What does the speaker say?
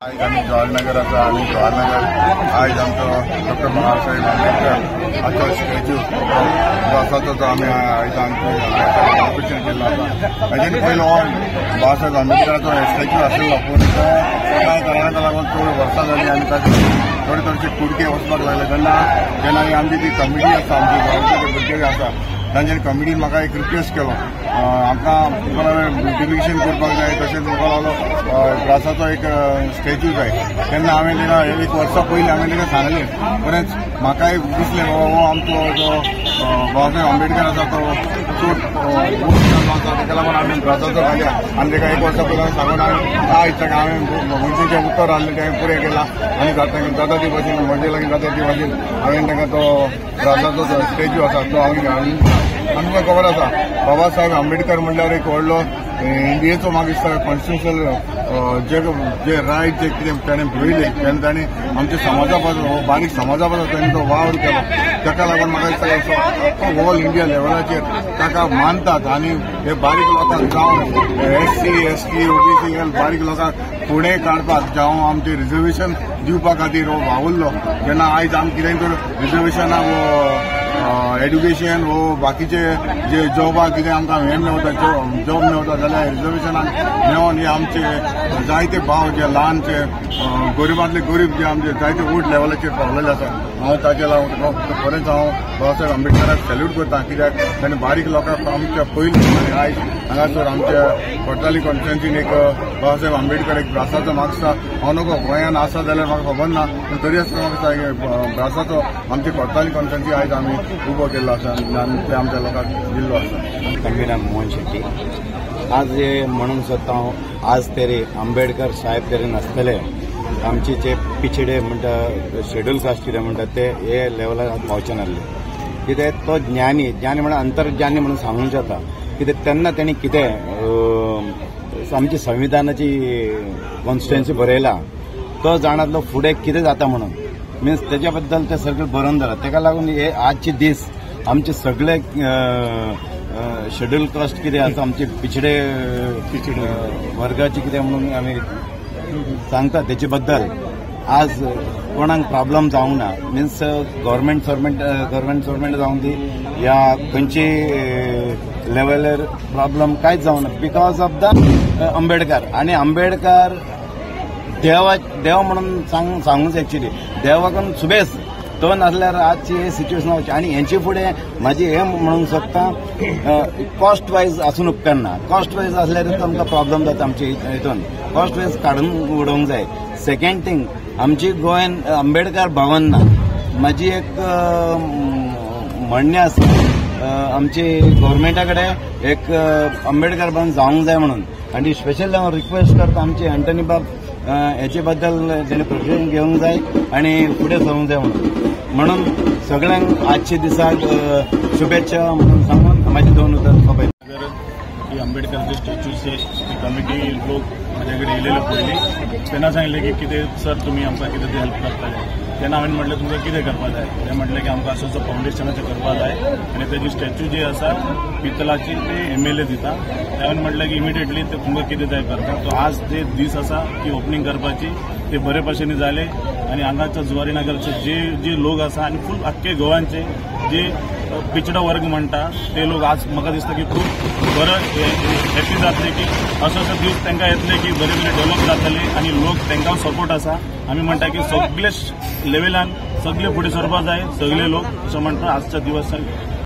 आयज आमी जवाहरनगर आसा आनी जवाहरनगर आयज आमचो डॉक्टर बाबासाहेब आंबेडकर हाचो स्टॅच्यू जो आसा तो आमी आयज आमचो इनॉग्रेशन केल्लो आसा. हाजेन पयलो बाबासाहेब आंबेडकराचो स्टॅच्यू आशिल्लो, पूण तो कांय कारणाक लागून चड वर्सां जाली आनी ताचे थोडे थोडेशे कुडके वचपाक लागले. तेन्ना जेन्ना आमची ती कमिटी आसा, आमची गांवचे भुरगे आसा तांच्या कमिटीन म्हाका एक रिक्वेस्ट केलो, आमकां ब्युटिफिकेशन करपाक जाय, तशेंच म्हाका लागलो ग्रासाचो एक स्टॅच्यू जाय. तेन्ना हांवें ताका एक वर्सा पयलीं हांवें ताका सांगलें, बरेंच म्हाकाय दिसलें बाबा हो आमचो जो बाबासाहेब आंबेडकर आसा तो चड जाल्लो आसा, ताका लागून आमी ग्रासाचो घालया. आनी ताका एक वर्सा पयलीं सांगून हांवें आयज ताका हांवें मनशाचें उत्तर आहलें तें पुरें केलां आनी जाता ती भाशेन म्हजे लागीं जाता ती भाशेन हांवें ताका तो ग्रासाचो जो स्टॅच्यू आसा तो हांवें घालून. आमकां खबर आसा बाबासाहेब आंबेडकर म्हणल्यार एक व्हडलो इंडियेचो म्हाका दिसता कॉन्स्टिट्युशनल जे जे रायट जे कितें ताणें बरयले तेन्ना ताणें आमच्या समाजा पासून बारीक समाजा पासून ताणें तो वावर केलो. ताका लागून म्हाका दिसता ऑल इंडिया लेवलाचेर ताका मानतात आनी हे बारीक लोकांक जावं SC ST OBC बारीक लोकांक फुडें काडपाक जावं आमचें रिजर्वेशन दिवपा खातीर हो वावुरलो. जेन्ना आयज आमी कितें तर रिजर्वेशनाक एड्युकेशन वो बाकीचे जे जॉबाक कितें आमकां हें मेवता, जॉब मेवता जाल्यार रिजर्वेशनाक मेळोन हे आमचे जायते भाव जे ल्हानचे गरिबांतले गरीब जे आमचे जायते वोट लेवलाचेर पावलेले आसा. हांव ताजे लागून खरेंच हांव बाबासाहेब आंबेडकराक सॅल्यूट करता, कित्याक ताणें बारीक लोकांक आमच्या पयलीं आनी आयज हांगासर आमच्या कोर्टाली कॉन्स्टिट्युएन्सीन एक बाबासाहेब आंबेडकर एक ब्रासाचो म्हाका हांव नको गोंयान आसा जाल्यार म्हाका खबर ना, पूण तरी आसतना म्हाका ब्रासाचो आमच्या कोर्टाली कॉन्स्टिट्युएन्सी आयज आमी उबो केल्लो आसा आनी ते आमच्या लोकांक दिल्लो आसा. कन्वीनर मोहन शेट्टी आज हे म्हणूंक सोदता हांव, आज तरी आंबेडकर साहेब तरी नासतले आमचे जे पिछडे म्हणटा शेड्यूल कास्ट कितें म्हणटा ते हे लेवलार पावचे नासले. कित्याक तो ज्ञानी ज्ञानी म्हणल्यार अंतर्ज्ञानी म्हणून सांगूंक जाता. कित्याक तेन्ना तेणी कितें आमची संविधानाची कॉन्स्टिट्युएन्सी बरयला तो जाणातलो फुडें कितें जाता म्हणून मिन्स तेच्या बद्दल ते सगळें बरोवन जालां. तेका लागून हे आजचे दीस आमचे सगळे शेड्यूल कास्ट कितें आसा आमचे पिछडे वर्गाचे कितें म्हणून आमी सांगता तेचे बद्दल आज कोणाक प्रॉब्लम जावंक ना. मिन्स गव्हर्मेंट सर्वंट जावं दी या खंयचे लेवलार प्रॉब्लम कांयच जावंक ना because of the Ambedkar. आनी आंबेडकर देव म्हणून सांगूच एक्चुली देवाकून सुबेस तो नासल्यार आजची हे सिच्युएशन वचची. आनी हेंचे फुडें म्हाजी हें म्हणूंक सोदता कॉस्ट वायज आसून उपकारना. कॉस्ट वायज आसल्यार आमकां प्रॉब्लम जाता आमचे हितून कॉस्ट वायज काडून उडोवंक जाय. सेकंड थिंग आमची गोंयान आंबेडकर भवन ना. म्हाजी एक म्हणणें आसा आमची गव्हर्मेंटा कडेन एक आंबेडकर भवन जावंक जाय म्हणून. आनी स्पेशल हांव रिक्वेस्ट करता आमचे अँटनी बाब हेचे बद्दल तेणे प्रोसिजन घेवंक जाय आनी फुडें सरूंक जाय म्हणून. म्हणून सगळ्यांक आजच्या दिसाक शुभेच्छा म्हणून सांगून म्हाजी दोन उतर सोंपयता. की आंबेडकरचे स्टॅच्यूचे कमिटी लोक माझ्याकडे येयलेले पयलीं तेन्ना सांगलें की कितें सर तुमी आमकां कितें ते हेल्प करतले. तेन्ना हांवें म्हटलें तुमकां कितें करपा जाय. ते म्हटलें की आमकां असो असो फावंडेशनाचें करपा जाय आनी तेजी स्टॅच्यू जी आसा पितलाची ते MLA दिता. हांवें म्हटलें की इमिडिएटली ते तुमकां कितें जाय करता. सो आज ते दीस आसा की ओपनींग करपाची ते बरे भाशेन जाले आनी हांगाच्या जुवारीनगरचे जे जे लोक आसा आनी फूल आख्खे गोवांचे जे पिछडा वर्ग म्हणटा ते लोक आज म्हाका दिसता की खूब बरो हॅपी जातले की असो असो दीस तांकां येतले की बरे बरे डेव्हलप जातले आनी लोक तांकां सपोर्ट आसा. आमी म्हणटा की सगळे लेवलान सगळे फुडें सरपाक जाय सगळे लोक अशें म्हणटा आजच्या दिवस.